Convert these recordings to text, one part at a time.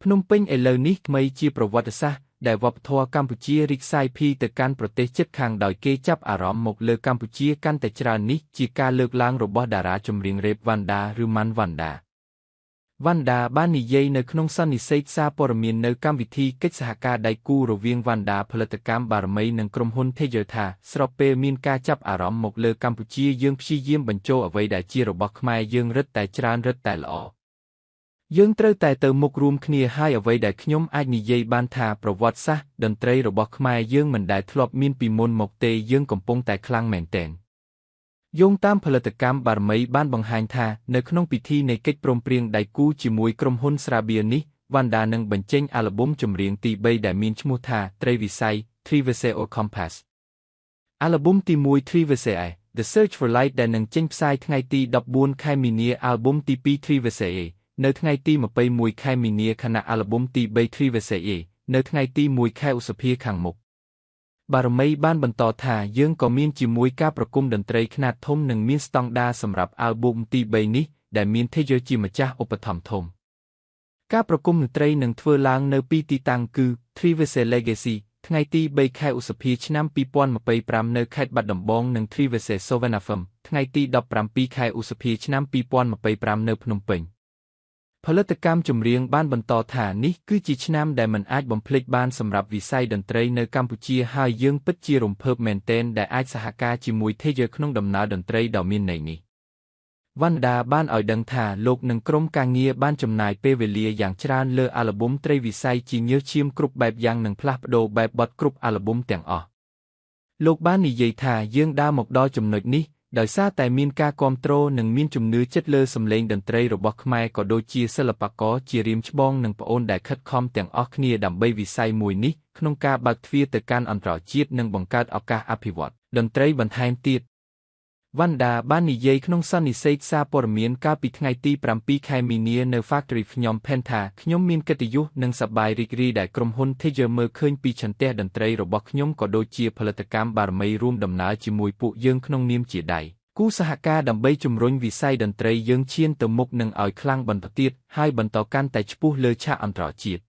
ភ្នំពេញឥឡូវនេះថ្មីជាប្រវត្តិសាស្ត្រដែលវប្បធម៌កម្ពុជារីកសាយភាយទៅកាន់ប្រទេសជិតខាងដោយគេចាប់អារម្មណ៍មកលើកម្ពុជាកាន់តែច្រើននេះជាការលើកឡើងរបស់តារាចម្រៀងរ៉េបវ៉ាន់ដាឬម៉ាន់វ៉ាន់ដាវ៉ាន់ដាបាននិយាយនៅក្នុងសន្និសីទសារព័ត៌មាននៅកម្មវិធីកិច្ចសហការដៃគូរវាងវ៉ាន់ដាផលិតកម្មបារមីនិងក្រុមហ៊ុន Tiger ថាស្របពេលមានការចាប់អារម្មណ៍មកលើកម្ពុជាយើងព្យាយាមបញ្ចូលអ្វីដែលជារបស់ខ្មែរយើងរឹតតែច្រើនរឹតតែល្អយើងត្រូវតែទៅមុខរួមគ្នាហើយអ្វីដែលខ្ញុំអាចនិយាយបានថាប្រវត្តិសាស្ត្រតន្ត្រីរបស់ខ្មែរយើងមិនដែលធ្លាប់មានពីមុនមកទេយើងកំពុងតែខ្លាំងមែនទែនយោងតាមផលិតកម្មបារមីបានបង្ហាញថានៅក្នុងពិធីនៃកិច្ចព្រមព្រៀងដៃគូជាមួយក្រុមហ៊ុនស្រាបៀរនេះវ៉ាន់ដានឹងបញ្ចេញអាល់ប៊ុមចម្រៀងទី3ដែលមានឈ្មោះថាត្រីវិស័យ Trivisei or Compass អាល់ប៊ុមទី1 Trivisei The Search for Light ដែលនឹងចេញផ្សាយថ្ងៃទី14ខែមីនាអាល់ប៊ុមទី2 Trivisei នៅថ្ងៃទី21ខែមីនាខណៈអាល់ប៊ុមទី3 Trivisei នៅថ្ងៃទី1ខែឧសភាខាងមុខបារមីបានបន្តថាយើងក៏មានជាមួយការប្រគំតន្ត្រីខ្នាតធំនិងមានស្តង់ដារសម្រាប់អាល់ប៊ុមទី3នេះដែលមាន Tiger ជាម្ចាស់ឧបត្ថម្ភធំការប្រគំតន្ត្រីនឹងធ្វើឡើងនៅពីរទីតាំងគឺ Trivisei Legacy ថ្ងៃទី3ខែឧសភាឆ្នាំ2025នៅខេត្តបាត់ដំបងនិង Trivisei Sovannaphum ថ្ងៃទី17ខែឧសភាឆ្នាំ2025នៅភ្នំពេញផលិតកម្មចម្រៀងបានបន្តថានេះគឺជាឆ្នាំដែលមិនអាចបំភ្លេចបានសម្រាប់វិស័យតន្ត្រីនៅកម្ពុជាហើយយើងពិតជារំភើបមែនទែនដែលអាចសហការជាមួយ Tiger ក្នុងដំណើរតន្ត្រីដ៏មានន័យនេះវ៉ាន់ដាបានឲ្យដឹងថាលោកនិងក្រុមការងារបានចំណាយពេលវេលាយ៉ាងច្រើនលើអាល់ប៊ុមត្រីវិស័យជាញើសឈាមគ្រប់បែបយ៉ាងនិងផ្លាស់ប្ដូរបែបបទគ្រប់អាល់ប៊ុមទាំងអស់លោកបាននិយាយថាយើងដើរមកដល់ចំណុចនេះដោយសារតែមានការគាំទ្រនិងមានជំនឿចិត្តលើសម្លេងតន្ត្រីរបស់ខ្មែរក៏ដូចជាសិល្បករជារៀមច្បងនិងប្អូនដែលខិតខំទាំងអស់គ្នាដើម្បីវិស័យមួយនេះក្នុងការបើកទ្វារទៅកាន់អន្តរជាតិនិងបង្កើតឱកាសអភិវឌ្ឍតន្ត្រីបន្ថែមទៀតវ៉ាន់ដាបាននិយាយក្នុងសន្និសីទសារព័ត៌មានកាលពីថ្ងៃទី7ខែមីនានៅ Factory ភ្នំពេញថាខ្ញុំមានកិត្តិយសនិងសប្បាយរីករាយដែលក្រុមហ៊ុន Tiger មើលឃើញពីឆន្ទៈតន្ត្រីរបស់ខ្ញុំក៏ដូចជាផលិតកម្មបារមីរួមដំណើរជាមួយពួកយើងក្នុងនាមជាដៃគូសហការដើម្បីជំរុញវិស័យតន្ត្រីយើងឈានទៅមុខនិងឲ្យខ្លាំងបន្តទៀតហើយបន្តកាន់តែឆ្ពោះលើឆាកអន្តរជាតិ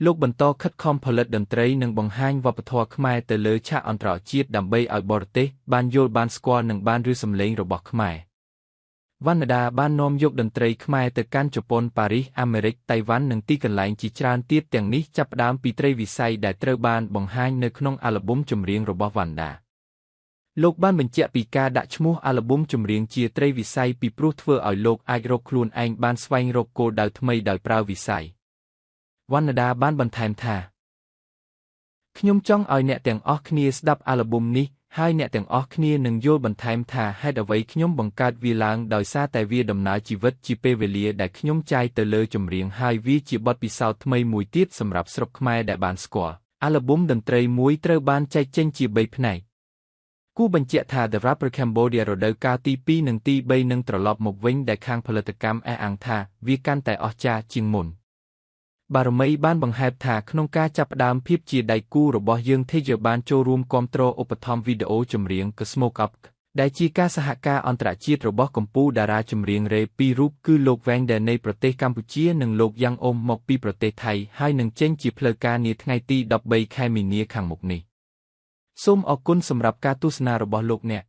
លោកបន្តខិតខំផលិតតន្ត្រីនិងបង្ហាញវប្បធម៌ខ្មែរទៅលើឆាកអន្តរជាតិដើម្បីឲ្យបរទេសបានយល់បានស្គាល់និងបានឮសំឡេងរបស់ខ្មែរវណ្ណដាបាននាំយកតន្ត្រីខ្មែរទៅកាន់ជប៉ុនប៉ារីសអាមេរិកតៃវ៉ាន់និងទីកន្លែងជាច្រើនទៀតទាំងនេះចាប់ផ្ដើមពីត្រីវិស័យដែលត្រូវបានបង្ហាញនៅក្នុងអាល់ប៊ុមចម្រៀងរបស់វណ្ណដាលោកបានបញ្ជាក់ពីការដាក់ឈ្មោះអាល់ប៊ុមចម្រៀងជាត្រីវិស័យពីព្រោះធ្វើឲ្យលោកអាចរកខ្លួនឯងបានស្វែងរកគោលដៅថ្មីដោយប្រើវិស័យវណ្ណដាបានបន្ថែមថាខ្ញុំចង់ឲ្យអ្នកទាំងអស់គ្នាស្ដាប់អាល់ប៊ុមនេះហើយអ្នកទាំងអស់គ្នានឹងយល់បន្ថែមថាហេតុអ្វីខ្ញុំបង្កើតវាឡើងដោយសារតែវាដំណើរជីវិតជាពេលវេលាដែលខ្ញុំចាយទៅលើចម្រៀងហើយវាជាបទពិសោធន៍ថ្មីមួយទៀតសម្រាប់ស្រុកខ្មែរដែលបានស្គាល់អាល់ប៊ុមតន្ត្រីមួយត្រូវបានចែកចេញជា3ផ្នែកគូបញ្ជាក់ថា The Rapper Cambodia រដូវកាលទី2និងទី3នឹងត្រឡប់មកវិញដែលខាងផលិតកម្មអះអាងថាវាកាន់តែអស្ចារ្យជាងមុនបារមីបានបង្ហើបថាក្នុងការចាប់ផ្ដើមភាពជាដៃគូរបស់យើង Tiger បានចូលរួមគាំទ្រឧបត្ថម្ភវីដេអូចម្រៀង Smoke Up ដែលជាការសហការអន្តរជាតិរបស់កម្ពុជាតារាចម្រៀងរ៉េពីររូបគឺលោកវ៉ែងដែលនៃប្រទេសកម្ពុជានិងលោកយ៉ាងអ៊ុំមកពីប្រទេសថៃហើយនឹងចេញជាផ្លូវការនាថ្ងៃទី13ខែមីនាខាងមុខនេះសូមអរគុណសម្រាប់ការទស្សនារបស់លោកអ្នក